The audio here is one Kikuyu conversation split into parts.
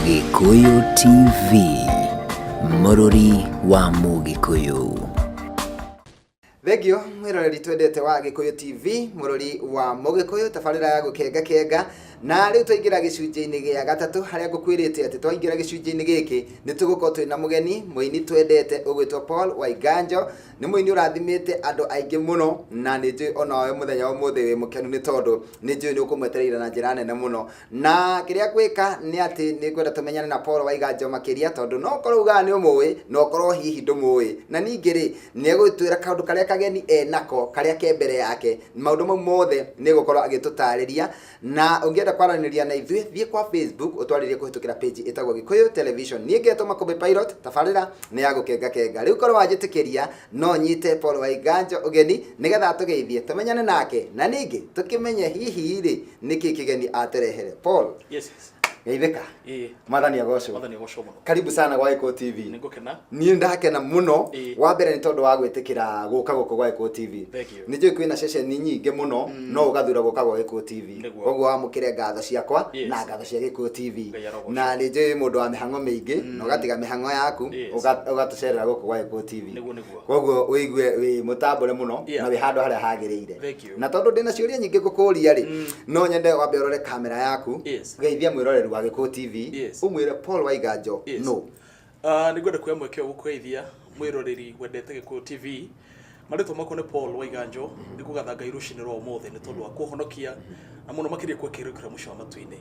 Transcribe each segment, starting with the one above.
Gĩkũyũ TV, mũrũri wa Mũgĩkũyũ. Thengio mwĩroreri twendete wa Gĩkũyũ TV, mũrori wa Mũgĩkũyũ, tabarĩra ya gũkenga kenga. Na rĩu twaingĩra gĩcunjĩ-inĩ gĩa gatatũ harĩa ngũkwĩrĩte atĩ twaingĩra gĩcunjĩ-inĩ gĩkĩ nĩ tũgũkorwo twĩ na mũgeni mũini twendete ũgwĩtwo Paul Waiganjo. Nĩ mũini ũrathimĩte andũ aingĩ mũno na nĩ njũĩ onawe mũthenya wa ũmũthĩ wĩ mũkenu nĩ tondũ nĩ njũĩ nĩ ũkũmwetereire na njĩra nene mũno. Na kĩrĩa ngwĩka nĩ atĩ nĩ ngwenda tũmenyane na Paul Waiganjo makĩria tondũ no ũkorwo ugaga nĩ ũmũĩ na ũkorwo hihi ndũmũĩ. Na ningĩ rĩ, nĩ egũtwĩra kaũndũ karĩa kageni enako karĩa ke mbere yake. Maũndũ mau mothe nĩ egũkorwo agĩtũtarĩria. Na ũngĩenda kwaranĩria na ithuĩ, thiĩ kwa Facebook ũtwarĩrie kũhĩtũkĩra page ĩtagwo Gĩkũyũ Television. Niĩ ngetwo Makũmbĩ Pilot, tabarĩra nĩ ya gũkenga kenga. Rĩu korwo wanjĩtĩkĩria no nyite Paul Waiganjo ũgeni nĩgetha atũgeithie tũmenyane nake na ningĩ tũkĩmenye hihi rĩ nĩkĩ kĩgeni atũrehere. Paul. Yes. Geithĩka. Ĩĩ. Mwathani agocwo. Mwathani agocwo mũno. Karibu sana gwa Gĩkũyũ TV. Nĩngũkena. Niĩ ndakena mũno. Ĩĩ. Wa mbere nĩ tondũ wa gwĩtĩkĩra gũka gũkũ gwa Gĩkũyũ TV. Thank you. Nĩ njũĩ kwĩna ceceni nyingĩ mũno no ũgathura gũka gwa Gĩkũyũ TV. Nĩguo. Koguo wamũkĩre ngatho ciakwa na ngatho cia Gĩkũyũ TV. Ngai arogocwo. Na nĩ njũĩ mũndũ wa mĩhang'o mĩingĩ na ũgatiga mĩhang'o yaku ũgatũcerera gũkũ gwa Gĩkũyũ TV. Nĩguo, nĩguo. Koguo ũigue wĩ mũtambũre mũno na wĩ handũ harĩa hagĩrĩire. Thank you. Na tondũ ndĩna ciũria nyingĩ ngũkũria rĩ, no nyende wambe ũrore kamera yaku. Geithia mwĩroreri wa Gĩkũyũ TV. Ũmwĩre Paul Waiganjo nũ. Nĩ ngwenda kuoya mweke ũyũ gũkũgeithia mwĩroreri wendete Gĩkũyũ TV. Marĩtwa makwa nĩ Paul Waiganjo. Nĩ ngũgatha Ngai rũcinĩ rwa ũmũthĩ nĩ tondũ wa kũhonokia na mũno makĩria kũhe kĩĩrĩgĩrĩro mũciĩ wa matu-inĩ.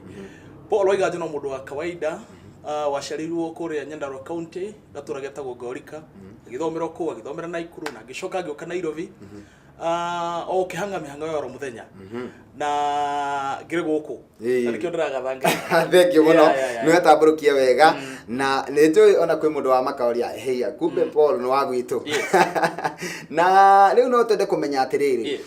Paul Waiganjo no mũndũ wa kawaida, waciarĩirwo kũrĩa Nyandarua County, gatũra getagwo Ngorika, agĩthomera o kũu, agĩthomera Naikuru na agĩcoka agĩũka Nairobi. O ũkĩhang'a mĩhang'o ya oro mũthenya na ngĩrĩ gũkũ. Na nĩkĩo ndĩragatha Ngai. Thank you mũno. Yeah. Nĩ wetambũrũkia wega na nĩ njũĩ ona kwĩ mũndũ wa makaũria heia kumbe Paul nĩ wa gwitũ. Na rĩu no twende kũmenya atĩrĩrĩ,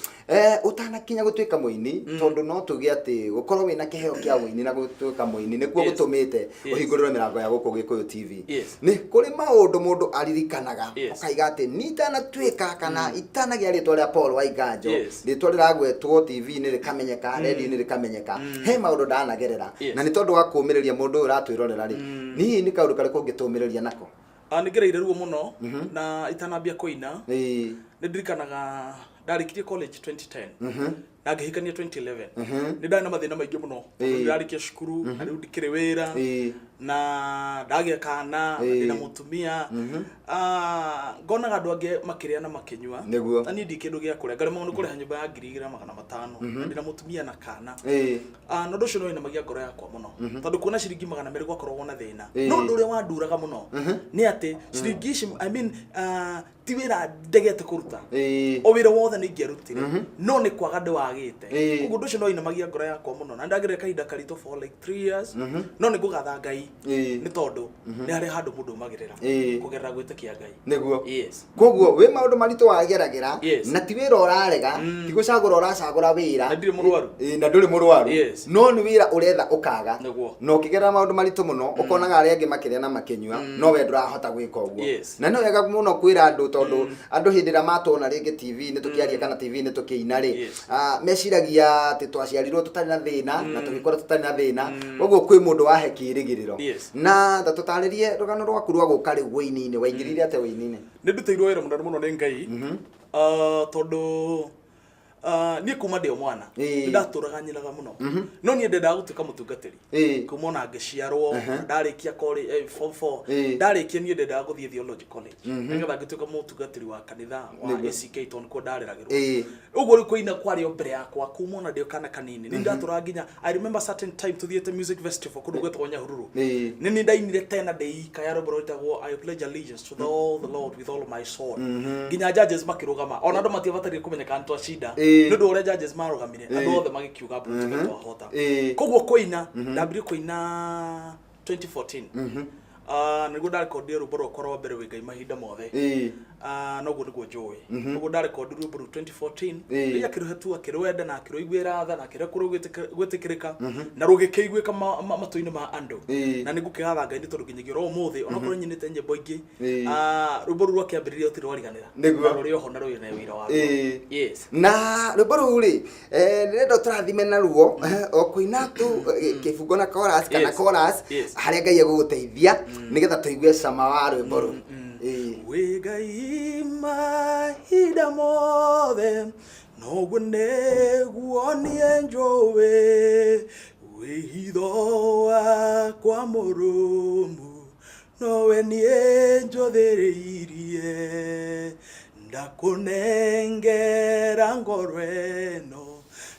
ũtanakinya gũtuĩka mũini, tondũ no tuge atĩ gũkorwo wĩna kĩheo kĩa ũini na gũtuĩka mũini nĩkuo gũtũmĩte ũhingũrĩrwo mĩrango ya gũkũ Gĩkũyũ TV. Nĩ kũrĩ maũndũ mũndũ aririkanaga ũkaiga atĩ ni itanatuĩka kana itanagĩa rĩtwa rĩa Paul Waiganjo, rĩtwa rĩragwetwo TV-inĩ rĩkamenyeka, radio-inĩ rĩkamenyeka, he maũndũ ndanagerera. Na nĩ tondũ wa kũũmĩrĩria mũndũ ũyũ ũratwĩrorera rĩ, hihi nĩ kaũndũ karĩkũ ũngĩtũũmĩrĩria nako? Nĩ ngereire ruo mũno na itanambia kũina. Nĩ ndirikanaga ndarĩkirie college 2010 na ngĩhikania 2011. Nĩ ndarĩ na mathĩna maingĩ mũno tondũ ndarĩkia cukuru na rĩu ndikĩrĩ wĩra na ndagĩa kana na ndĩna mũtumia. Ngonaga andũ angĩ makĩrĩa na makĩnyua na niĩ ndi kĩndũ gĩa kũrĩa, ngaremagwo nĩ kũrĩha nyũmba ya 2500 na ndĩna mũtumia na kana. Na ũndũ ũcio nĩ wainamagia ngoro yakwa mũno tondũ kuona ciringi 200 gwakoragwo na thĩna. No ũndũ ũrĩa wanduraga mũno nĩ atĩ ciringi ici, I mean, ti wĩra ndegete kũruta, o wĩra wothe nĩ ingĩarutire, no nĩ kwaga ndĩwagĩte. Koguo ũndũ ũcio no wainamagia ngoro yakwa mũno na ndagerera kahinda karitũ for like 3 years, no nĩ ngũgatha Ngai nĩ tondũ nĩ harĩ handũ mũndũ umagĩrĩra kũgerera gwĩtĩkia Ngai. Koguo wĩ maũndũ maritũ wageragĩra na ti wĩra ũrarega, ti gũcagũra ũracagũra wĩra. Na ndirĩ mũrwaru. Na ndũrĩ mũrwaru. No nĩ wĩra ũretha ũkaga. Na ũkĩgerera maũndũ maritũ mũno ũkonaga arĩa angĩ makĩrĩa na makĩnyua, no we ndũrahota gwĩka ũguo. Na nĩ wega mũno kwĩra andũ tondũ andũ hĩndĩ ĩrĩa matuona rĩngĩ TV-inĩ tũkĩaria kana TV-inĩ tũkĩina rĩ, meciragia atĩ twaciarirwo tũtarĩ na thĩna na tũgĩkũra tũtarĩ na thĩna. Koguo kwĩ mũndũ wahe kĩĩrĩgĩrĩro. Na ta tũtarĩrie rũgano rwaku rwa gũka rĩu ũini-inĩ, waingĩrire atĩa ũini-inĩ? Nĩ ndutĩirwo wĩra mũnene mũno nĩ Ngai. Tondũ niĩ kuma ndĩ o mwana nĩ ndatũraga nyinaga mũno, no niĩ ndendaga gũtuĩka mũtungatĩri. Kuma ona ngĩciarwo, ndarĩkia form 4, ndarĩkia niĩ ndendaga gũthiĩ theology college nĩgetha ngĩtuĩka mũtungatĩri wa kanitha wa ACK tondũ nĩkuo ndareragĩrwo. Ũguo rĩu kũina kwarĩ o mbere yakwa kuma ona ndĩ o kana kanini. Nĩ ndatũraga nginya, I remember certain time tuthiĩte music festival kũndũ gwetagwo Nyahururu. Nĩ niĩ ndainire tena ndĩ ika ya rwĩmbo rwĩtagwo I Pledge Allegiance to the all the Lord with all my soul. Nginya judges makĩrũgama. Ona andũ matiabatarire kũmenya kana nĩ twacinda. Nĩ ũndũ wa ũrĩa judges marũgamire, andũ othe magĩkiuga mbu tuge twahota. Koguo kũina, ndambirie kũina 2014. Nĩguo ndarekondire rwĩmbo rwakwa rwa mbere, Wĩ Ngai Mahinda Mothe. Ah, noguo nĩguo njũĩ. Ũguo ndarekondi rwĩmbo rũu 2014. Ĩĩ. Ngai akĩrũhe tu, akĩrwenda na akĩrũiguĩra tha na akĩreka gwĩtĩkĩrĩka na rũgĩkĩiguĩka matũ-inĩ ma andũ. Na nĩ ngũkĩgatha Ngai nĩ tondũ nginyagia oro ũmũthĩ onakorwo nyinĩte nyĩmbo ingĩ, ah, rwĩmbo rũu rwakĩambĩrĩria rũtirĩ rwariganĩra. Nĩguo. Na rũrĩ oho na rwĩna wĩra waruo. Yes. Na rwĩmbo rũu rĩ, ndĩrenda ũtũrathime naruo o kũina tu, kĩbungo na chorus kana chorus, harĩa Ngai egũgũteithia nĩgetha tũigue cama wa rwĩmbo rũu. Wĩ Ngai mahinda mothe, noguo nĩguo niĩ njũĩ, wĩhitho wakwa mũrũmu, nowe niĩ njũthĩrĩirie, ndakũnengera ngoro ĩno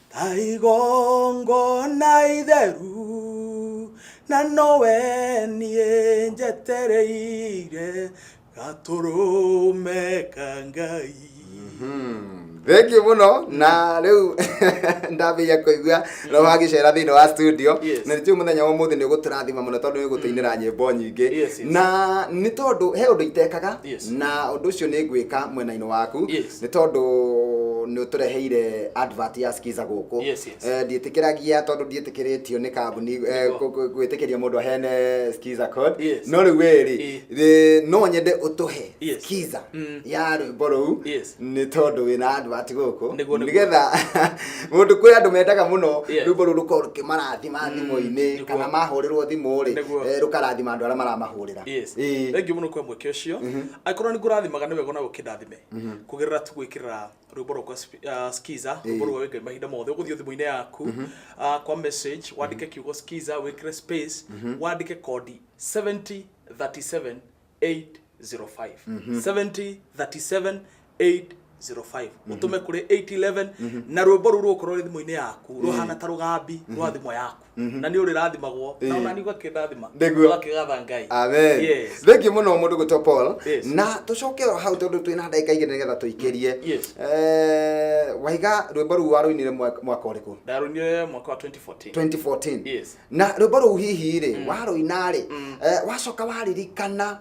ta igongona itheru, na nowe niĩ njetereire gatũrũme ka Ngai. Thank you mũno. Na rĩu ndambĩrĩria kũigua roho agĩcera thĩinĩ wa studio. Na nĩ njũĩ mũthenya wa ũmũthĩ nĩ ũgũtũrathima mũno tondũ nĩ ũgũtũinĩra nyĩmbo nyingĩ. Na nĩ tondũ he ũndũ itekaga, na ũndũ ũcio nĩ ngwĩka mwena-inĩ waku, nĩ tondũ nĩ ũtũreheire advert ya Skiza gũkũ. Ndiĩtĩkĩragia tondũ ndiĩtĩkĩrĩtio nĩ kambuni gwĩtĩkĩria mũndũ aheane Skiza code. No rĩu wĩ rĩ, no nyende ũtũhe Skiza ya rwĩmbo rũu, nĩ tondũ wĩna advert gũkũ. Nĩguo, nĩguo. Nĩgetha mũndũ, kwĩ andũ mendaga mũno rwĩmbo rũu rũkorwo rũkĩmarathima thimũ-inĩ, kana mahũrĩrwo thimũ rĩ, rũkarathima andũ arĩa maramahũrĩra. Thengiũ mũno kwa mweke ũcio. Angĩkorwo nĩ ngũrathimaga, nĩ wega ona ũkĩndathime kũgerera tu gwĩkĩrĩra rwĩmbo rwakwa Skiza, rwĩmbo rwa Wĩ Ngai mahinda mothe. Ũgũthiĩ thimũ-inĩ yaku, kwa message wandĩke kiugo Skiza, wĩkĩre space, wandĩke kodi 70 37 805, 70 37 805, ũtũme kũrĩ 811, na rwĩmbo rũu rũgũkorwo rwĩ thimũ-inĩ yaku rũhana ta rũgambi rwa thimũ yaku, na nĩ ũrĩrathimagwo na ona nĩ ũgakĩrathima, ũgakĩgatha Ngai. Amen. Yes. Thank you mũno mũndũ gwĩtwo Paul. Na tũcoke o hau tondũ twĩna ndagĩka 2 nĩgetha tũikĩrie. Waiga rwĩmbo rũu warũinire mwaka ũrĩkũ? Ndarũinire mwaka wa 2014. 2014. Yes. Na rwĩmbo rũu hihi rĩ, warũina rĩ, wacoka waririkana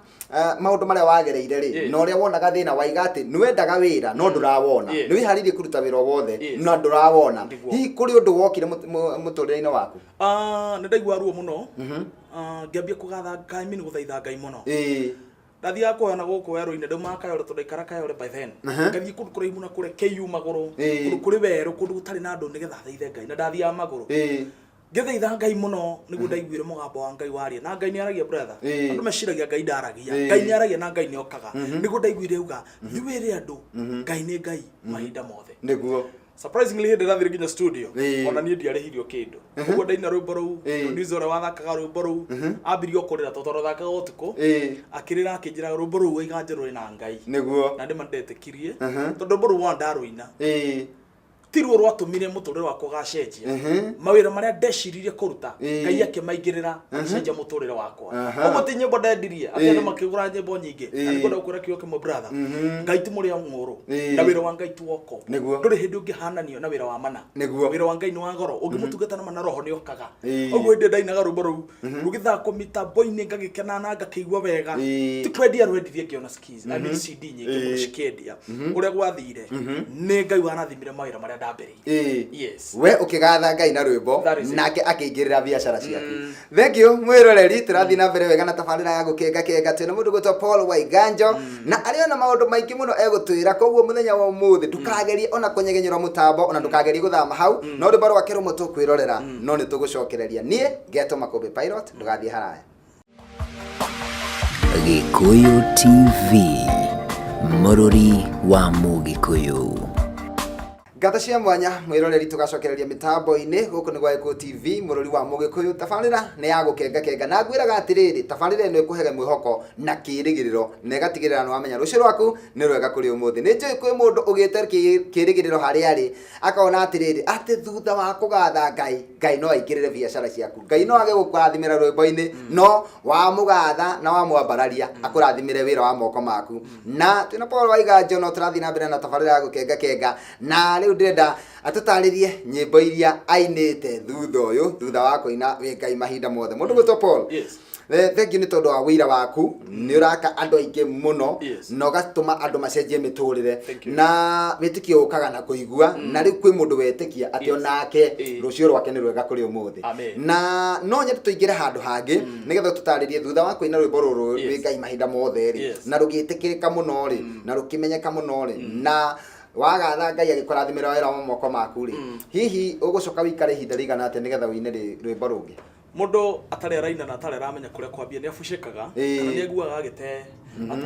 maũndũ marĩa wagereire rĩ, na ũrĩa wonaga thĩna, waiga atĩ nĩ wendaga wĩra no ndũrawona, nĩ wĩharĩirie kũruta wĩra o wothe na ndũrawona. Hihi kũrĩ ũndũ wokire mũtũrĩre-inĩ waku? Ah, nĩ ndaigua ruo mũno. Ah, ngĩambia kũgatha Ngai, mini gũthaitha Ngai mũno. Ndathiaga kũhoya na gũkũ werũ-inĩ, ndaumaga Kayore tondũ ndaikara Kayore by then. Ngathiĩ kũndũ kũraihu na kũrĩa KU magũrũ, kũndũ kũrĩ werũ, kũndũ gũtarĩ na andũ, nĩgetha thaithe Ngai, na ndathiaga magũrũ ngĩthaitha Ngai mũno. Nĩguo ndaiguire mũgambo wa Ngai waria, na Ngai nĩ aragia, brother. Andũ meciragia Ngai ndaragia. Ngai nĩ aragia na Ngai nĩ okaga. Nĩguo ndaiguire auga, thiĩ wĩre andũ Ngai nĩ Ngai mahinda mothe. Surprisingly, hĩndĩ ndathire nginya studio, ona niĩ ndiarĩhirio kĩndũ. Ũguo ndaina rwĩmbo rũu, producer ũrĩa wathakaga rwĩmbo rũu ambirie o kũrĩra tondũ twathakaga ũtukũ. Akĩrĩra akĩnjĩra rwĩmbo rũu waiga njerũ na Ngai. Na ndĩma ndetĩkirie tondũ rwĩmbo rũu wona ndarũina tiruo rwatũmire mũtũrĩre wakwa ũgacenjia. Mawĩra marĩa ndeciririe kũruta, Ngai akĩmaingĩrĩra, agĩcenjia mũtũrĩre wakwa. Ũguo ti nyĩmbo ndendirie atĩ andũ makĩgũra nyĩmbo nyingĩ. Na nĩngwenda gũkwĩra kiugo kĩmwe, brother, Ngai ti mũrĩa ng'ũrũ, na wĩra wa Ngai ti woko. Ndũrĩ hĩndĩ ũngĩhananio na wĩra wa mana. Wĩra wa Ngai nĩ wa goro. Ũngĩmũtungata na mana, roho nĩ okaga. Ũguo hĩndĩ ndainaga rwĩmbo rũu rũgĩthakwo mĩtambo-inĩ, ngagĩkena na ngakĩigua wega. Ti kwendia rwendirie ngĩona skills, I mean CD nyingĩ mũno cikĩendia. Ũrĩa gwathire nĩ Ngai warathimire mawĩra marĩa ndambĩrĩirie. Yes. We ũkĩgatha Ngai na rwĩmbo, That is it. nake akĩingĩrĩra biacara ciaku. Thank you mwĩroreri. Tũrathiĩ na mbere wega na tabarĩra ya gũkenga kenga. Twĩna mũndũ gwĩtwo Paul Waiganjo, na arĩ ona maũndũ maingĩ mũno egũtwĩra. Koguo mũthenya wa ũmũthĩ ndũkagerie ona kũnyegenyũra mũtambo, ona ndũkagerie gũthama hau, no rwĩmbo rwake rũmwe tũkwĩrorera, no nĩ tũgũcokereria. Niĩ ngetwo Makũmbĩ Pilot. Ndũgathiĩ haraya. Gĩkũyũ TV, mũrũri wa Mũgĩkũyũ. Ngatho cia mwanya mwĩroreri, tũgacokereria mĩtambo-inĩ. Gũkũ nĩ gwa Gĩkũyũ TV, mũrũri wa Mũgĩkũyũ. Tabarĩra nĩ ya gũkenga kenga, na ngwĩraga atĩrĩrĩ, tabarĩra ĩno ĩkũhege mwĩhoko na kĩĩrĩgĩrĩro, na ĩgatigĩrĩra nĩ wamenya rũciũ rwaku nĩ rwega kũrĩ ũmũthĩ. Nĩ njũĩ kwĩ mũndũ ũgĩte kĩĩrĩgĩrĩro harĩa arĩ, akona atĩrĩrĩ, atĩ thutha wa kũgatha Ngai, Ngai no aingĩrĩre biacara ciaku. Ngai no age gũkũrathimĩra rwĩmbo-inĩ, no wamũgatha na wamwambararia, akũrathimĩre wĩra wa moko maku. Na twĩna Paul Waiganjo, no tũrathiĩ na mbere na tabarĩra ya gũkenga kenga. Na rĩu Rĩu ndĩrenda atũtarĩrie nyĩmbo iria ainĩte thutha ũyũ, thutha wa kũina Wĩ Ngai Mahinda Mothe. Mũndũ gwĩtwo Paul, Yes. Thank you nĩ tondũ wa wĩira waku, nĩ ũraka andũ aingĩ mũno na ũgatũma andũ macenjie mĩtũrĩre. Thank you. Na wĩtĩkio ũkaga na kũigua, na rĩu kwĩ mũndũ wetĩkia atĩ onake rũciũ rwake nĩ rwega kũrĩ ũmũthĩ. Amen. Na no nyende tũingĩre handũ hangĩ nĩgetha tũtarĩrie thutha wa kũina rwĩmbo rũrũ Wĩ Ngai Mahinda Mothe rĩ, na rũgĩtĩkĩrĩka mũno rĩ, na rũkĩmenyeka mũno rĩ, na wagatha Ngai agĩkũrathimĩra wĩra wa moko maku rĩ, hihi ũgũcoka wĩikare ihinda rĩigana atĩa nĩgetha ũine rwĩmbo rũngĩ? Mũndũ atarĩ araina na atarĩ aramenya kũrĩa kwambia nĩ abucĩkaga kana nĩ aiguaga agĩte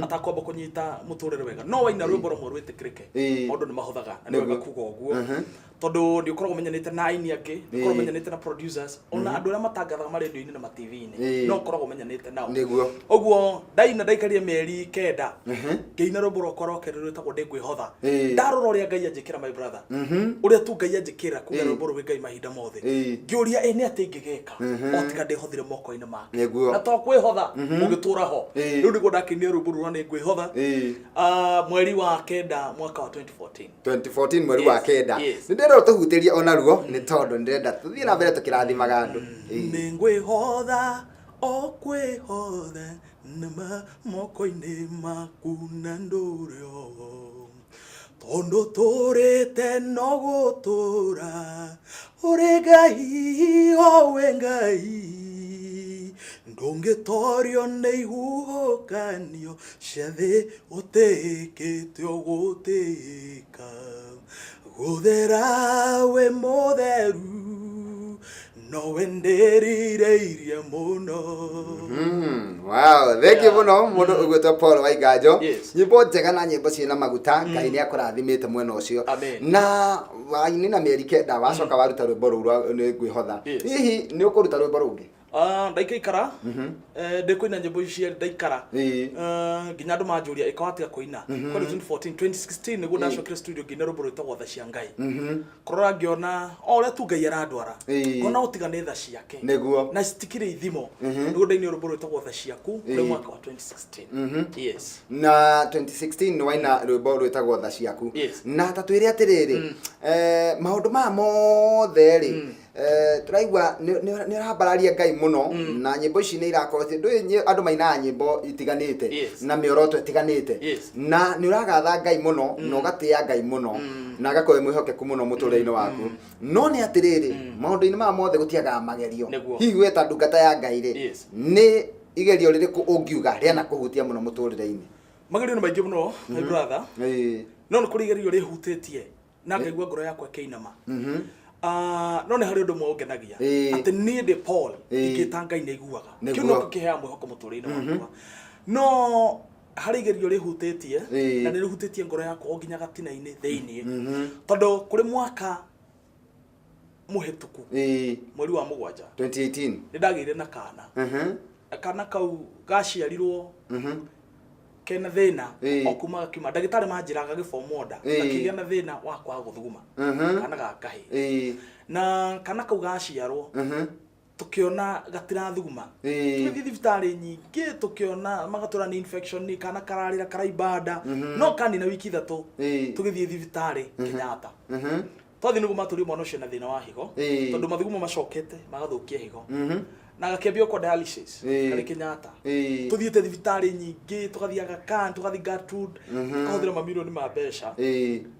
atakwamba kũnyita mũtũrĩre wega, no waina rwĩmbo rũmwe rwĩtĩkĩrĩke, maũndũ nĩ mahũthaga, na nĩ wega kuga ũguo tondũ nĩ ũkoragwo ũmenyanĩte na aini angĩ, nĩ ũkoragwo ũmenyanĩte na producers, ona andũ arĩa matangathaga marendio-inĩ na ma-TV-inĩ, no ũkoragwo ũmenyanĩte nao. Ũguo ndaina ndaikarire mĩeri 9 ngĩina rwĩmbo rwakwa rwa kerĩ rwĩtagwo Ndĩngwĩhotha. Ndarora ũrĩa Ngai anjĩkĩra, my brother, ũrĩa tu Ngai anjĩkĩra kuga rwĩmbo rũrũ Wĩ Ngai Mahinda Mothe, ngĩũria ĩ nĩ atĩ ingĩgeka o tiga ndĩhothire moko-inĩ make? Na to kwĩhotha ũgĩtũra ho. Rĩu nĩguo ndakĩinire rwĩmbo rũrũ rwa Nĩngwĩhotha, mweri wa 9 mwaka wa 2014. 2014 mweri wa 9. Nĩ ndĩrenda ũtũhutĩrie ona ruo nĩ tondũ nĩ ndĩrenda tũthiĩ na mbere tũkĩrathimaga andũ. Nĩngwĩhotha o kwĩhotha nama moko-inĩ maku na ndũre oho, tondũ tũrĩte no gũtũra ũrĩ Ngai, o we Ngai ndũngĩtorio nĩ ihuhũkanio cia thĩ, ũtĩĩkĩte ũgũtĩĩka gũthera wĩ mũtheru, nowe ndĩrirĩirie mũno. Wow, thank you mũno mũndũ ũgwĩtwo Paul Waiganjo. Nyĩmbo njega na nyĩmbo ciĩna maguta, Ngai nĩ akũrathimĩte mwena ũcio. Amen. Na waini na mĩeri 9 wacoka waruta rwĩmbo rũu rwa Nĩ Ngwĩhotha. Hihi nĩ ũkũruta rwĩmbo rũngĩ? Ndaikaikara ndĩkũina nyĩmbo ici cierĩ ndaikara. Nginya andũ manjũria ĩka watiga kũina kwani 2014 2016 nĩguo ndacokire studio ngĩina rwĩmbo rwĩtagwo Tha cia Ngai. Kũrora ngĩona o ũrĩa tu Ngai arandwara, ngona gũtiga nĩ tha ciake na citikĩrĩ ithimo, nĩguo ndainire rwĩmbo rwĩtagwo Tha Ciaku rĩ mwaka wa 2016, yes. Na 2016 nĩ waina rwĩmbo rwĩtagwo Tha Ciaku. Na ta twĩre atĩrĩrĩ, maũndũ maya mothe rĩ, tũraigua nĩ ũrambararia Ngai mũno na nyĩmbo ici nĩ irakorwo ndũĩ andũ mainaga nyĩmbo itiganĩte na mĩoroto ĩtiganĩte, na nĩ ũragatha Ngai mũno na ũgatĩa Ngai mũno na agakorwo wĩ mwĩhokeku mũno mũtũrĩre-inĩ waku. No nĩ atĩrĩrĩ, maũndũ-inĩ maya mothe gũtiagaga magerio. Hihi we ta ndungata ya Ngai rĩ, nĩ igerio rĩrĩkũ ũngiuga rĩanakũhutia mũno mũtũrĩre-inĩ? Magerio nĩ maingĩ mũno, my brother, no nĩ kũrĩ igerio rĩhutĩtie na ngaigua ngoro yakwa ĩkĩinama. No nĩ harĩ ũndũ ũmwe ũngenagia, atĩ niĩ ndĩ Paul ingĩta Ngai nĩ aiguaga. Kĩu no kĩheaga mwĩhoko mũtũrĩre-inĩ wakwa. No harĩ igerio rĩhutĩtie na nĩ rĩhutĩtie ngoro yakwa o nginya gatina-inĩ thĩiniĩ, tondũ kũrĩ mwaka mũhĩtũku mweri wa 7 2018 nĩ ndagĩire na kana. Kana kau gaciarirwo kena thĩna o kuma gakiuma ndagĩtarĩ manjĩraga gagĩbomwo nda, gakĩgĩa na thĩna wa kwaga gũthuguma, kana ga kahĩĩ. Na kana kau gaciarwo tũkĩona gatirathuguma, tũgĩthiĩ thibitarĩ nyingĩ tũkĩona magatwĩra nĩ infection, kana kararĩra karaimba nda, no kanina wiki 3 tũgĩthiĩ thibitarĩ Kenyatta. Twathiĩ nĩguo matũrie mwana ũcio na thĩna wa higo, tondũ mathugumo macokete magathũkia higo, na gakĩambia kwa dialysis karĩ Kenyatta. Tũthiĩte thibitarĩ nyingĩ, tũgathiĩ Aga Khan, tũgathiĩ Gertrude, tũkahũthĩra mamirioni ma mbeca.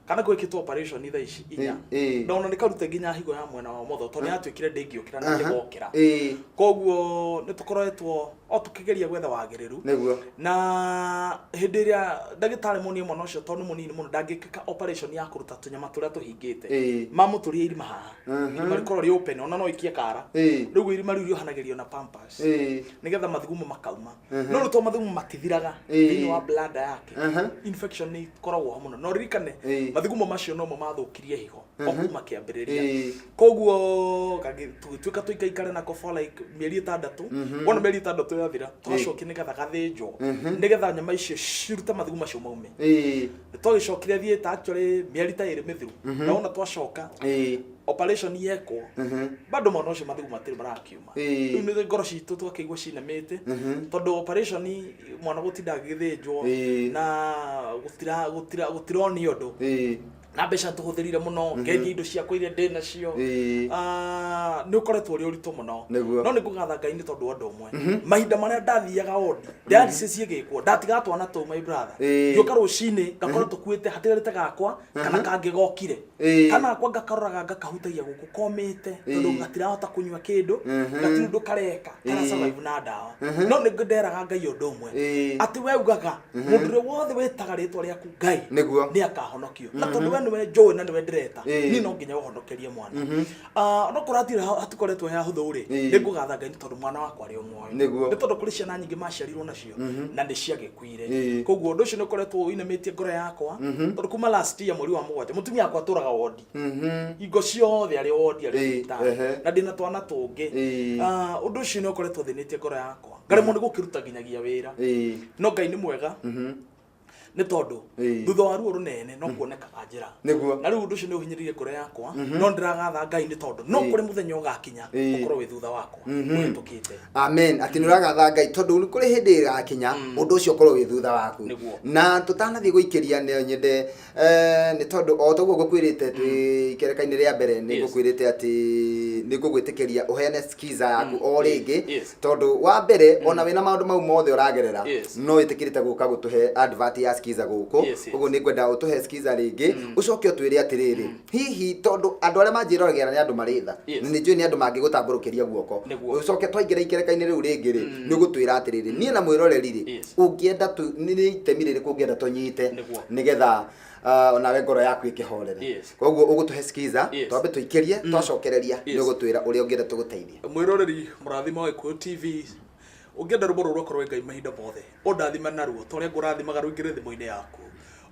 Kana gwĩkĩtwo operation thaa ici 4, na ona nĩ karute nginya higo ya mwena wa ũmotho, tondũ nĩ yatuĩkire ndĩngĩũkĩra na ndĩgokĩra. Koguo nĩ tũkoretwo o tũkĩgeria gwetha wagĩrĩru. Na hĩndĩ ĩrĩa ndagĩtarĩ monie mwana ũcio tondũ nĩ mũnini mũno ndangĩkĩka operation ya kũruta tũnyama tũrĩa tũhingĩte, mamũtũrie irima haha, irima rĩkorwo rĩ open, ona no ikie kara. Rĩu irima rĩu rĩohanagĩrio na pampers nĩgetha mathugumo makauma, no rĩu to mathugumo matithiraga thĩinĩ wa bladder yake, infection nĩ ikoragwo ho mũno. No ririkane mathugumo macio nomo mathũkirie higo o kuma kĩambĩrĩria. Koguo tũgĩtuĩka tũikaikare nako for like mĩeri 6. Wona mĩeri 6 yathira, tũgacokia nĩgetha gathĩnjwo, nĩgetha nyama icio cirute mathugumo macio maume. Twagĩcokire thiĩta actually mĩeri ta 2 mĩthiru, na wona twacoka operation yekwo, bado mwana ũcio mathugumo matirĩ marakiuma. Rĩu nĩ ngoro citũ twakĩigua cinamĩte, tondũ operation mwana gũtinda agĩthĩnjwo na gũtironio ũndũ. Na mbeca tũhũthĩrire mũno, ngendia indo ciakwa iria ndĩ nacio. Ah, nĩ ũkoretwo ũrĩ ũritũ mũno. No nĩ ngũgatha Ngai nĩ tondũ wa ũndũ ũmwe. Mahinda marĩa ndathiaga wondi dialysis ĩgĩkwo, ndatigaga twana tũu, my brother, ngĩũka rũcinĩ ngakora tũkuĩte, hatigarĩte gakwa kana kangĩ gokire. Kana gakwa ngakaroraga, ngakahutagia gũkũ komĩte, tondũ gatirahota kũnyua kĩndũ, gatirĩ ũndũ kareka, kara survive na ndawa. No nĩ nderaga Ngai ũndũ ũmwe, atĩ we ugaga mũndũ ũrĩa wothe wĩtaga rĩtwa rĩaku Ngai nĩ akahonokio, na tondũ we nĩwe njũĩ na nĩwe ndĩreta, niĩ no nginya ũhonokerie mwana. Ah, onokorwo hatirĩ hatikoretwo he hahũthũ rĩ, nĩ ngũgatha Ngai nĩ tondũ mwana wakwa arĩ o muoyo. Nĩ tondũ kũrĩ ciana nyingĩ maciarirwo nacio na nĩ ciagĩkuire. Koguo ũndũ ũcio nĩ ũkoretwo ũinamĩtie ngoro yakwa, tondũ kuma last year mweri wa 7 mũtumia wakwa atũraga wondi, hingo ciothe arĩ wondi, arĩ thibitarĩ, na ndĩna twana tũngĩ. Ah, ũndũ ũcio nĩ ũkoretwo ũthĩnĩtie ngoro yakwa, ngaremwo nĩ gũkĩruta nginyagia wĩra. No Ngai nĩ mwega, nĩ tondũ thutha wa ruo rũnene no kuonekaga njĩra. Na rĩu ũndũ ũcio nĩ ũhinyĩrĩirie ngoro yakwa, no ndĩragatha Ngai nĩ tondũ no kũrĩ mũthenya ũgakinya ũkorwo wĩ thutha wakwa ũhĩtũkĩte. Amen, atĩ nĩ ũragatha Ngai tondũ kũrĩ hĩndĩ ĩgakinya ũndũ ũcio ũkorwo wĩ thutha waku. Na tũtanathiĩ gũikĩria, nĩ nyende nĩ tondũ o toguo ngũkwĩrĩte twĩ ikereka-inĩ rĩa mbere, nĩ ngũkwĩrĩte atĩ nĩ ngũgwĩtĩkĩria ũheane skiza yaku o rĩngĩ, tondũ wa mbere ona wĩna maũndũ mau mothe ũragerera, no wĩtĩkĩrĩte gũka gũtũhe advert ya skiza gũkũ. Ũguo nĩ ngwenda ũtũhe skiza rĩngĩ, ũcoke ũtwĩre atĩrĩrĩ, hihi tondũ andũ arĩa manjĩroragĩra nĩ andũ marĩ tha, na nĩ njũĩ nĩ andũ mangĩgũtambũrũkĩria guoko, ũcoke twaingĩra ikereka-inĩ rĩu rĩngĩ rĩ, nĩ ũgũtwĩra atĩrĩrĩ, niĩ na mwĩroreri rĩ, ũngĩenda tu nĩ itemi rĩrĩkũ ũngĩenda tũnyite nĩgetha onawe ngoro yaku ĩkĩhorere. Koguo ũgũtũhe skiza, twambe tũikĩrie, twacokereria nĩ ũgũtwĩra ũrĩa ũngĩenda tũgũteithie. Mwĩroreri mũrathima wa Gĩkũyũ TV, ũngĩenda rwĩmbo rũrũ rũkorwo Ngai mahinda mothe ũndathime naruo ta ũrĩa ngũrathimaga rũingĩre thimũ-inĩ yaku,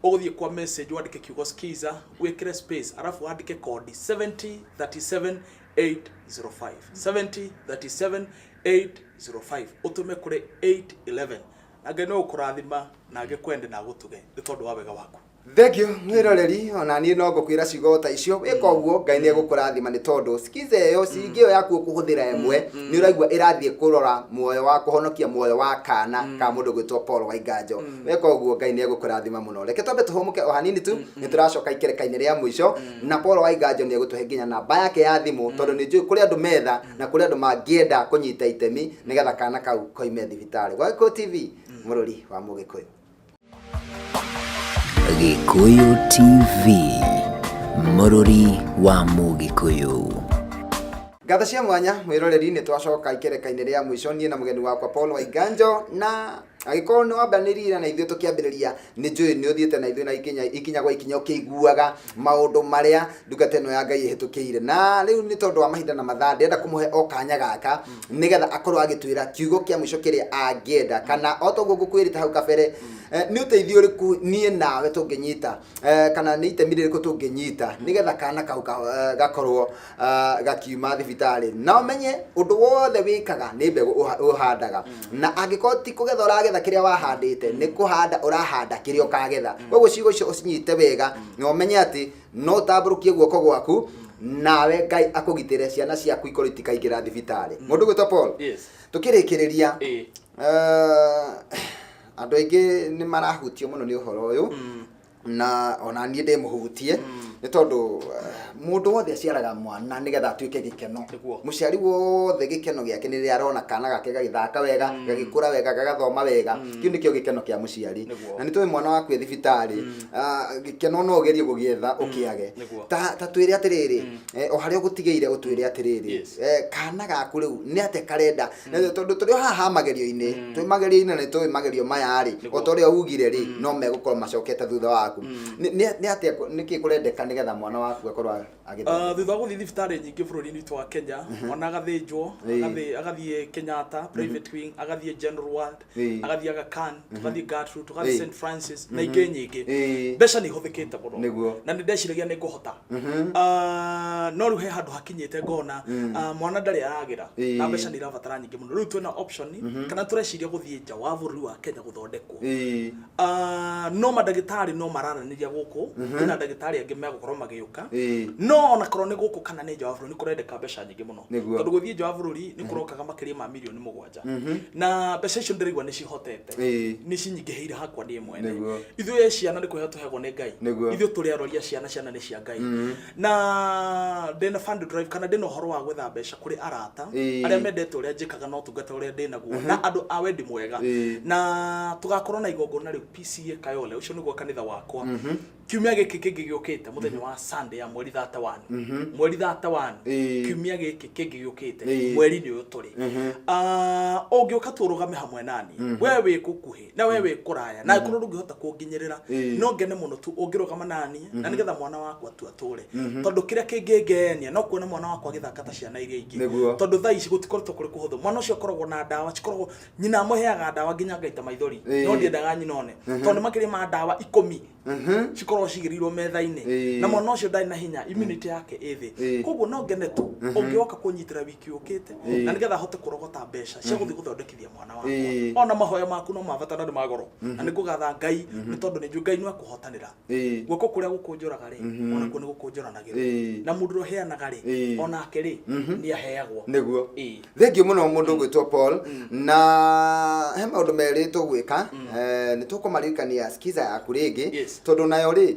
ũgũthiĩ kwa message, wandĩke kiugo skiza, wĩkĩre space, arabu wandĩke kodi 70 37 805, 70 37 805, ũtũme kũrĩ 811, na Ngai no gũkũrathima na agĩkwende na agũtuge nĩ tondũ wa wega waku. Thank you, mwĩroreri. Ona niĩ no ngũkwĩra ciugo ta icio, wĩka ũguo Ngai nĩ egũkũrathima, nĩ tondũ skiza ĩyo, ciringi ĩyo yaku ũkũhũthĩra ĩmwe, nĩ ũraigua ĩrathiĩ kũrora muoyo wa kũhonokia muoyo wa kana ka mũndũ gwĩtwo Paul Waiganjo. Weka ũguo Ngai nĩ egũkũrathima mũno. Reke twambe tũhũmũke o hanini tu, nĩ tũracoka ikereka-inĩ rĩa mũico, na Paul Waiganjo nĩ egũtũhe nginya namba yake ya thimũ, tondũ nĩ njũĩ kũrĩ andũ metha na kũrĩ andũ mangĩenda kũnyita itemi nĩgetha kana kau koime thibitarĩ. Gwa Gĩkũyũ TV, mũrũri wa Mũgĩkũyũ. Gĩkũyũ TV, mũrũri wa Mũgĩkũyũ. Ngatho cia mwanya, mwĩroreri. Nĩ twacoka ikereka-inĩ rĩa mũico, niĩ na mũgeni wakwa Paul Waiganjo, na angĩkorwo nĩ wambanĩrire na ithuĩ tũkĩambĩrĩria, nĩ njũĩ nĩ ũthiĩte na ithuĩ na ikinya ikinya gwa ikinya ũkĩiguaga maũndũ marĩa ndungata ĩno ya Ngai ĩhĩtũkĩire. Na rĩu nĩ tondũ wa mahinda na mathaa, ndĩrenda kũmũhe o kanya gaka nĩgetha akorwo agĩtwĩra kiugo kĩa mũico kĩrĩa angĩenda, kana o toguo ngũkwĩrĩte hau kabere, nĩ ũteithio ũrĩkũ niĩ nawe tũngĩnyita, kana nĩ itemi rĩrĩkũ tũngĩnyita nĩgetha kana kau gakorwo gakiuma thibitarĩ. Na ũmenye ũndũ wothe wĩkaga nĩ mbegũ ũhandaga, na angĩkorwo ti kũgetha ũragetha kĩrĩa wahandĩte, nĩ kũhanda ũrahanda kĩrĩa ũkagetha. Koguo ciugo icio ũcinyite wega na ũmenye atĩ no ũtambũrũkie guoko gwaku nawe Ngai akũgitĩre, ciana ciaku ikorwo itikaingĩra thibitarĩ. Mũndũ gwĩtwo Paul, tũkĩrĩkĩrĩria, andũ aingĩ nĩ marahutio mũno nĩ ũhoro ũyũ, na ona niĩ ndĩ mũhutie, nĩ tondũ mũndũ wothe aciaraga mwana nĩgetha atuĩke gĩkeno. Mũciari wothe gĩkeno gĩake nĩ rĩrĩa arona kana gake gagĩthaka wega, gagĩkũra wega, gagathoma wega. Kĩu nĩkĩo gĩkeno kĩa mũciari. Na nĩ tũĩ mwana waku e thibitarĩ, gĩkeno no ũgerie gũgĩetha ũkĩage. Ta twĩre atĩrĩrĩ, o harĩa ũgũtigĩire, ũtwĩre atĩrĩrĩ, kana gaku rĩu nĩ atĩa karenda? Na tondũ tũrĩ o haha magerio-inĩ, twĩ magerio-inĩ, na nĩ tũĩ magerio maya rĩ, o ta ũrĩa ugire rĩ, no megũkorwo macokete thutha waku. Nĩ atĩa, nĩkĩ kũrendeka nĩgetha mwana waku akorwo agĩthoma? Ah, thutha wa gũthiĩ thibitarĩ nyingĩ bũrũri-inĩ witũ wa Kenya, mwana agathĩnjwo, agathiĩ Kenyatta private wing, agathiĩ general ward, agathiĩ Aga Khan, tũgathiĩ Gertrude, tũgathiĩ St Francis na ingĩ nyingĩ. Mbeca nĩ ihũthĩkĩte mũno. Na nĩ ndeciragia nĩ ngũhota. Ah, no rĩu he handũ hakinyĩte ngona, ah, mwana ndarĩ aragĩra na mbeca nĩ irabatara nyingĩ mũno. Rĩu twĩna option, kana tũreciria gũthiĩ nja wa bũrũri wa Kenya gũthondekwo. Ah, no mandagĩtarĩ no mararanĩria gũkũ, kwĩna ndagĩtarĩ angĩ megũka. gũkorwo magĩũka. No onakorwo nĩ gũkũ kana nĩ nja wa bũrũri, nĩ kũrendeka mbeca nyingĩ mũno. Tondũ gũthiĩ nja wa bũrũri nĩ kũrokaga makĩria ma mirioni 7, na mbeca icio ndĩraigua nĩ cihotete, nĩ cinyingĩhĩire hakwa niĩ mwene. Ithuĩ ciana nĩ kũheo tũheagwo nĩ Ngai. Ithuĩ tũrĩ arori a ciana, ciana nĩ cia Ngai. Na ndĩna fund drive kana ndĩna ũhoro wa gwetha mbeca kũrĩ arata arĩa mendete ũrĩa njĩkaga na ũtungata ũrĩa ndĩnaguo na andũ a wendi mwega. Na tũgakorwo na igongona rĩu PCA Kayole, ũcio nĩguo kanitha wakwa, kiumia gĩkĩ kĩngĩ gĩũkĩte, mũthenya wa Sunday ya mweri 31, mweri 31, kiumia gĩkĩ kĩngĩ gĩũkĩte, mweri-inĩ ũyũ tũrĩ. Ah, ũngĩũka tũrũgame hamwe nani, we wĩ gũkuhĩ na we wĩ kũraya, na angĩkorwo ndũngĩhota kũnginyĩrĩra, no ngene mũno tu ũngĩrũgama nani na nĩgetha mwana wakwa tu atũre, tondũ kĩrĩa kĩngĩngenia no kuona mwana wakwa agĩthaka ta ciana iria ingĩ. Tondũ thaa ici gũtikoretwo kũrĩ kũhũthũ. Mwana ũcio akoragwo na ndawa cikoragwo, nyina amũheaga ndawa nginya ngaita maithori, no ndiendaga nyina one, tondũ nĩ makĩria ma ndawa 10 cikoragwo cigĩrĩirwo metha-inĩ, na mwana ũcio ndarĩ na hinya, immunity yake ĩ thĩ. Koguo no ngene tu ũngĩoka kũnyitĩra wiki yũkĩte na nĩgetha hote kũrogota mbeca cia gũthiĩ gũthondekithia mwana wakwa. Ona mahoya maku no ma bata na nĩ ma goro, na nĩ ngũgatha Ngai nĩ tondũ nĩ njũĩ Ngai nĩ akũhotanĩra. Guoko kũrĩa gũkũnjoraga rĩ, onakuo nĩ gũkũnjoranagĩrwo, na mũndũ ũrĩa ũheanaga rĩ, onake rĩ, nĩ aheagwo. Thengiũ mũno mũndũ ũgwĩtwo Paul. Na he maũndũ merĩ tũgwĩka. Nĩ tũkũmaririkania skiza yaku rĩngĩ, tondũ nayo rĩ,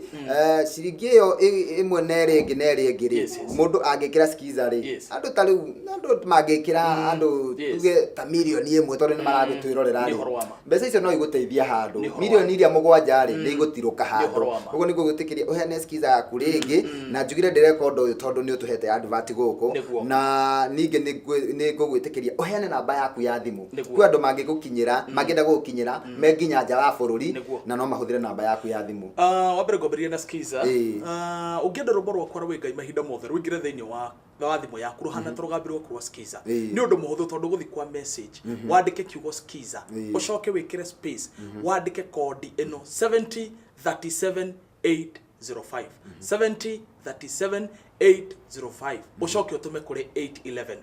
ciringi ĩyo ĩmwe na ĩrĩa ĩngĩ na ĩrĩa ĩngĩ rĩ, mũndũ angĩkĩra skiza rĩ, andũ ta rĩu, andũ mangĩkĩra, andũ tuge ta mirioni 1, tondũ nĩ maragĩtwĩrorera Nĩ rĩ, ũhoro wa ma. Mbeca icio no igũteithia handũ. Nĩ ũhoro wa Mirioni iria 7 rĩ, nĩ igũtirũka Nĩ handũ. ũhoro wa ma. Ũguo nĩ ngũgwĩtĩkĩria ũheane skiza yaku rĩngĩ, na njugire ndĩreka ũndũ ũyũ tondũ nĩ ũtũhete advert gũkũ. Na ningĩ nĩ ngũgwĩtĩkĩria ũheane namba yaku ya thimũ. Kwĩ andũ mangĩgũkinyĩra, mangĩenda gũgũkinyĩra me nginya nja wa bũrũri, na no mahũthĩre namba yaku ya thimũ. Ah, wa mbere ngwambĩrĩria na skiza. Ah, ũngĩenda rwĩmbo rwakwa rwĩ Ngai mahinda mothe rũingĩre thĩinĩ wa thimũ yaku rũhana ta rũgambi rwaku rwa skiza, nĩ ũndũ mũhũthũ, tondũ gũthi kwa message, wandĩke kiugo skiza, ũcoke wĩkĩre space, wandĩke kodi ĩno 70 37 805, 70 37 805, ũcoke ũtũme kũrĩ 811.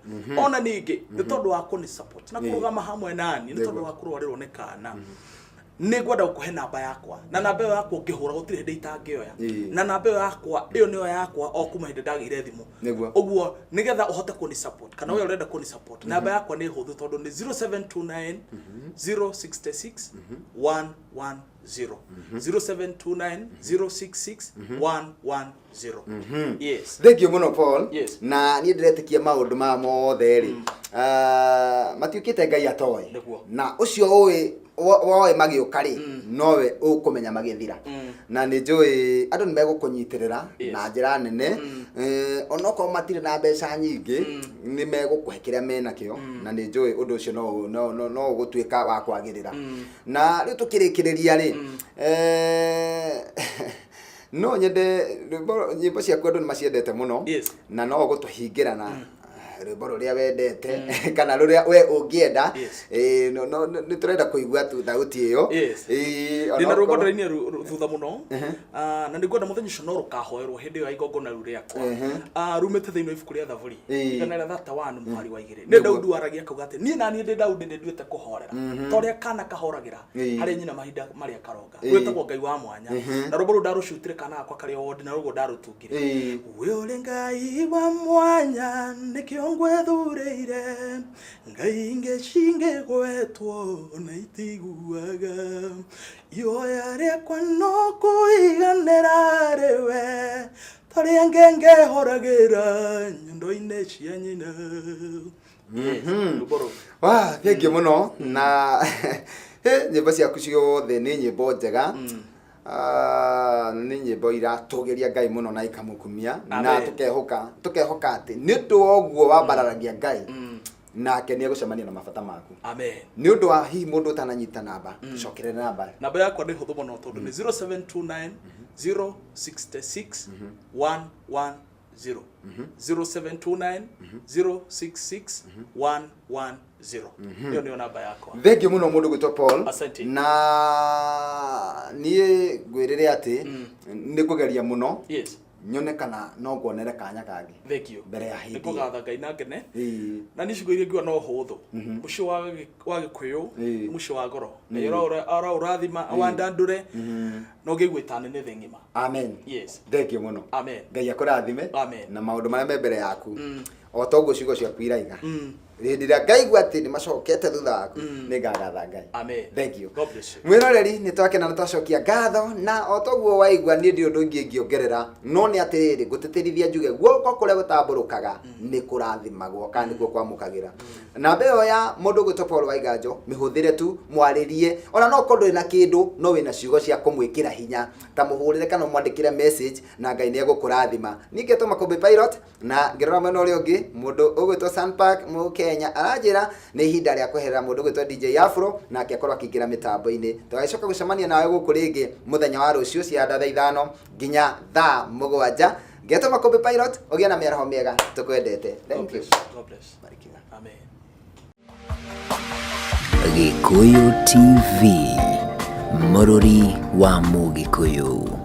Ona ningĩ nĩ tondũ wa kũni support na kũrũgama hamwe nani, nĩ tondũ wa kũrwarĩrwo nĩ kana, nĩ ngwenda gũkũhe namba yakwa, na namba ĩyo yakwa ũngĩhũra gũtirĩ hĩndĩ itangĩoya. Na namba ĩyo yakwa, ĩyo nĩyo yakwa o kuma hĩndĩ ndagĩire thimũ. Ũguo nĩgetha ũhote kũni support, kana we ũrenda kũni support, namba yakwa nĩ hũthũ, tondũ nĩ 0729 066 110, 0729 066 110, yes. Thengiũ mũno, Paul. Na niĩ ndĩretĩkia maũndũ maya mothe rĩ, matiũkĩte Ngai atoĩ. Na ũcio ũĩ woĩ magĩũka rĩ, nowe ũkũmenya magĩthira. Na nĩ njũĩ andũ nĩ megũkũnyitĩrĩra na njĩra nene. Onokorwo matirĩ na mbeca nyingĩ, nĩ megũkũhe kĩrĩa menakĩo, na nĩ njũĩ ũndũ ũcio no ũgũtuĩka wa kwagĩrĩra. Na rĩu tũkĩrĩkĩrĩria rĩ, no nyende rwĩmbo, nyĩmbo ciaku andũ nĩ maciendete mũno, na no ũgũtũhingĩra na rwĩmbo rũrĩa wendete kana rũrĩa we ũngĩenda. No nĩ tũrenda kũigua tu thauti ĩyo. Ndĩna rwĩmbo ndĩrainire thutha mũno. Ah, na nĩngwenda mũthenya ũcio no rũkahoerwo hĩndĩ ĩyo ya igongona rĩu rĩakwa. Ah, rumĩte thĩinĩ wa ibuku rĩa Thaburi 131 mũhari wa 2. Nĩ Daudi waragia, akauga atĩ niĩ naniĩ ndĩ Daudi nĩ nduĩte kũhorera ta ũrĩa kana kahoragĩra harĩ nyina mahinda marĩa karonga. Rwĩtagwo Ngai wa Mwanya, na rwĩmbo rũu ndarũcutire kana gakwa karĩ o wondi, na rũguo ndarũtungire. We ũrĩ Ngai wa mwanya, nĩkĩo ngwĩthurĩire. Ngai ingĩ cingĩgwetwo na itiguaga. Ihoya rĩakwa no kũiganĩra rĩwe, tarĩa ngenge horagĩra nyondo-inĩ cia nyina. Yes, rwĩmbo rũu. Wa thengiũ mũno. Na nyĩmbo ciaku ciothe nĩ nyĩmbo njega. Ah, nĩ nyĩmbo iratũgĩria Ngai mũno na ikamũkumia, na Amen. tũkehoka atĩ nĩ ũndũ wa ũguo wambararagia Ngai, nake nĩ egũcemania na mabata maku. Amen. Nĩ ũndũ wa hihi mũndũ ũtananyita namba, cokerera namba. Namba yakwa nĩ hũthũ mũno, tondũ nĩ 0729 066 110, 0729 066 110, ĩyo nĩyo namba yakwa. Thengiũ mũno mũndũ gwĩtwo Paul. Asante. Na niĩ ngwĩrĩre atĩ nĩ ngũgeria mũno. Nyone kana no nguonere kanya kangĩ. Thank you. Mbere ya hĩndĩ Nĩ kũgatha Ngai na ngene. Ĩĩ. Na niĩ ciugo iria nguga no hũthũ. Mũciĩ wa Gĩkũyũ Ĩĩ. nĩ mũciĩ wa goro. Ngai araũrathima, awandandũre, na ũngĩigua ĩta nene thĩ ng'ima. Amen. Yes. Thank you mũno. Amen. Ngai akũrathime. Amen. Na maũndũ marĩa me mbere yaku. O ta ũguo ciugo ciaku iraiga. Hĩndĩ ĩrĩa ngaigua atĩ nĩ macokete thutha waku, nĩ ngagatha Ngai. Amen. Thank you. God bless you. Mwĩroreri, nĩ twakena na twacokia ngatho, na o toguo waigua niĩ ndi ũndũ ingĩ ingĩongerera, no nĩ atĩrĩrĩ, ngũtĩtĩrithia njuge guoko kũrĩa gũtambũrũkaga nĩ kũrathimagwo kana nĩkuo kwamũkagĩra. Namba ĩyo ya mũndũ ũgwĩtwo Paul Waiganjo mĩhũthĩre tu, mwarĩrie, ona no ũkorwo ndũrĩ na kĩndũ, no wĩna ciugo cia kũmwĩkĩra hinya, ta mũhũrĩre kana ũmwandĩkĩre message na Ngai nĩ egũkũrathima. Niĩ ngetwo Makũmbĩ Pilot, na ngĩrora mwena ũrĩa ũngĩ mũndũ ũgwĩtwo Sunpark Mũkenya aranjĩra nĩ ihinda rĩa kweherera mũndũ ũgwĩtwo DJ Afro, nake akorwo akĩingĩra mĩtambo-inĩ. Tũgagĩcoka gũcemania nawe gũkũ rĩngĩ mũthenya wa rũciũ cia thaa 5 nginya thaa 7. Ngetwo Makũmbĩ Pilot, ũgĩe na mĩaraho mĩega, tũkwendete. Thank you. God bless. Barikiwa. Amen. Gĩkũyũ TV, mũrũri wa Mũgĩkũyũ.